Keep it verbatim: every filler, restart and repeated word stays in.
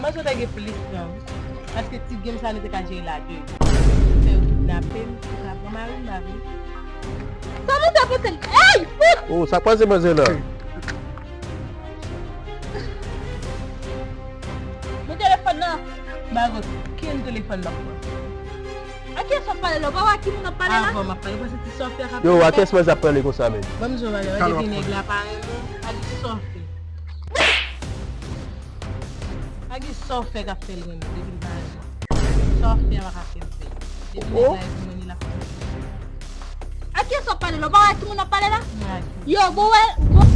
Manzè te gen plis tan. Paske ti game sa nou te ka jere la de. Fè yo kidnape m, pou ka pran mari m, mari m. Sa manzè panse l? Ey, fout! Oh, sa k pase manzè la? Men telefòn nan. Bagot, ken telefòn nan pran? A kiyès w ap pale la? Ou pa wè a ki moun w ap pale la? Avan m ap pale, ou panse ti sòfè k ap Yo, a kiyès manzè ap pale konsa menm? Ban m di w bagay, Kalò depi ap nèg la pa renmen w, a ki sòfè. A ki sòfè k ap fè l renmen w, depi l pa renmen w. Sòfè pa ka fè l fè. Depi nèg la epi mwen li la fè. A kiyès w ap pale la? Ou pa wè ki moun w ap pale la? Yo, bon wè, bon.